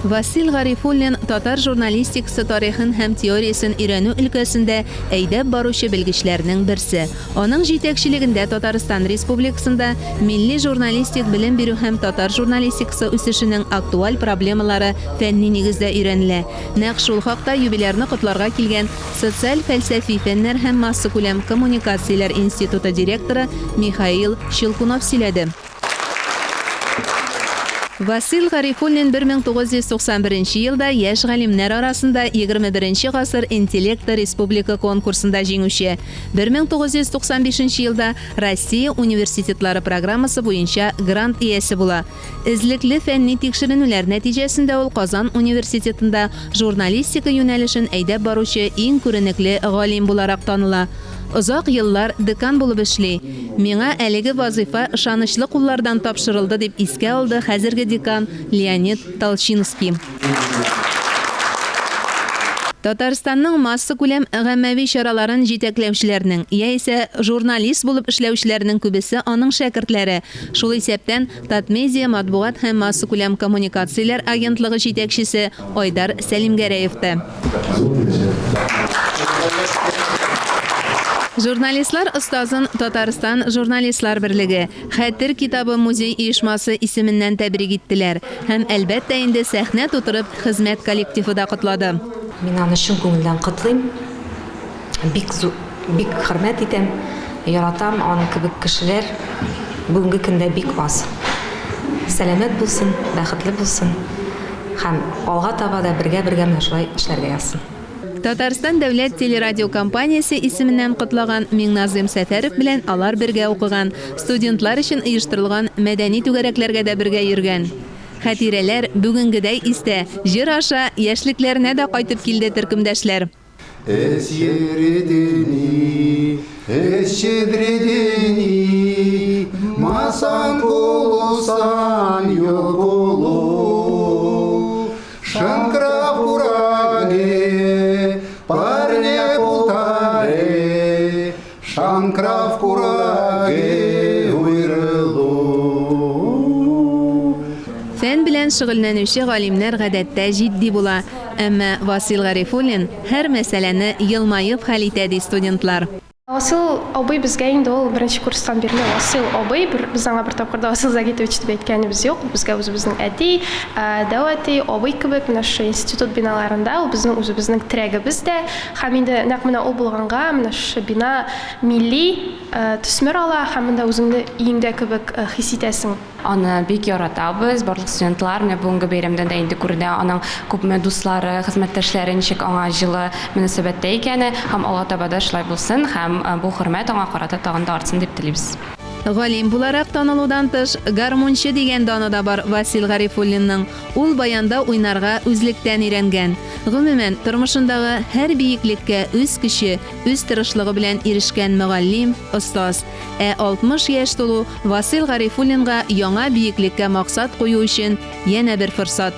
Васил Гарифуллин татар журналистикасы тарихын һәм теориясен өйрәнү өлкәсендә әйдәп баручы белгечләрнең берсе. Аның җитәкчелегендә Татарстан Республикасында милли журналистик белем бирү һәм татар журналистикасы үсешенең актуаль проблемалары фәнни нигездә өйрәнелә. Нәкъ шул хакта юбилярны котларга килгән Социаль-фәлсәфи фәннәр һәм массакүләм коммуникацияләр институты директоры Михаил Щелкунов сөйләде. Васил Гарифуллин 1991 елда яшь галимнәр арасында 21 нче гасыр интеллекты республика конкурсында җиңүче, 1995 елда Россия университетлары программасы буенча грант иясе була. Эзлекле фәнни тикшеренүләр нәтиҗәсендә ул Казан университетында журналистика юнәлешен әйдәп баручы иң күренекле галим буларак таныла. Озак еллар декан булып эшли. Миңа әлеге вазыйфа ышанычлы куллардан тапшырылды, дип искә алды хәзерге декан Леонид Толчинский. Татарстанның массакүләм гаммәви чараларын җитәкләүчеләрнең, яисә журналист булып эшләүчеләрнең күбесе аның шәкертләре, шул исәптән Татмедиа матбугат һәм массакүләм коммуникацияләр агентлыгы җитәкчесе Айдар Сәлимгәрәев та. Журналистлар остазын Татарстан Журналистлар берлеге, Хәтер китабы музей оешмасы исеменнән тәбрик иттеләр һәм, әлбәттә инде, сәхнә тутырып хезмәт коллективы да котлады. Мин аны чын күңелдән котлыйм, бик зур, бик хөрмәт итәм, яратам, аның кебек кешеләр бүгенге көндә бик аз. Сәламәт булсын, бәхетле булсын. Һәм алга таба да бергә-бергә менә шулай эшләргә язсын. Татарстан дәүләт телерадиокомпаниясе исеменнән котлаган Миңназыйм Сәфәров белән алар бергә укыган, студентлар өчен оештырылган мәдәни түгәрәкләргә дә бергә йөргән. Хатирәләр бүгенгедәй истә, җыр аша яшьлекләренә дә кайтып килде төркемдәшләр. Эсьередени, эсчедредени, Масан кулусан юкулу, Шанкрав кураге, парне пултаре, Шанкрав кураге уйрылу. Фән белән шөгыльләнүче галимнәр гадәттә җитди була. Әмма Васил Гарифуллин һәр мәсьәләне елмаеп хәл итә, ди студентлар. Васил абый безгә инде ул беренче курстан бирле Васил абый, бер, без аңа бер тапкыр да Васил Загитович дип әйткәнебез юк. Ул безгә үзебезнең әти, дәү әти, абый кебек, менә шушы институт биналарында ул безнең үзебезнең терәгебез дә. Һәм инде нәкъ менә ул булганга, менә шушы бина милли төсмер ала һәм монда үзеңне өеңдә кебек хис итәсең. Аны бик яратабыз, барлык студентлар. Менә бүгенге бәйрәмдән дә инде күренә аның күпме дуслары, хезмәттәшләре ничек аңа җылы мөнәсәбәттә икәне. Һәм алга таба да шулай булсын һәм бу хөрмәт аңа карата тагын да артсын дип телибез. Галим буларак танылудан тыш, гармунчы дигән даны да бар Васил Гарифуллинның. Ул баянда уйнарга үзлектән өйрәнгән. Гомумән, тормышындагы һәр биеклеккә үз көче, үз тырышлыгы белән ирешкән мөгаллим, остаз. Ә 60 яшь тулу Васыйл Гарифуллинга яңа биеклеккә максат кую өчен янә бер форсат.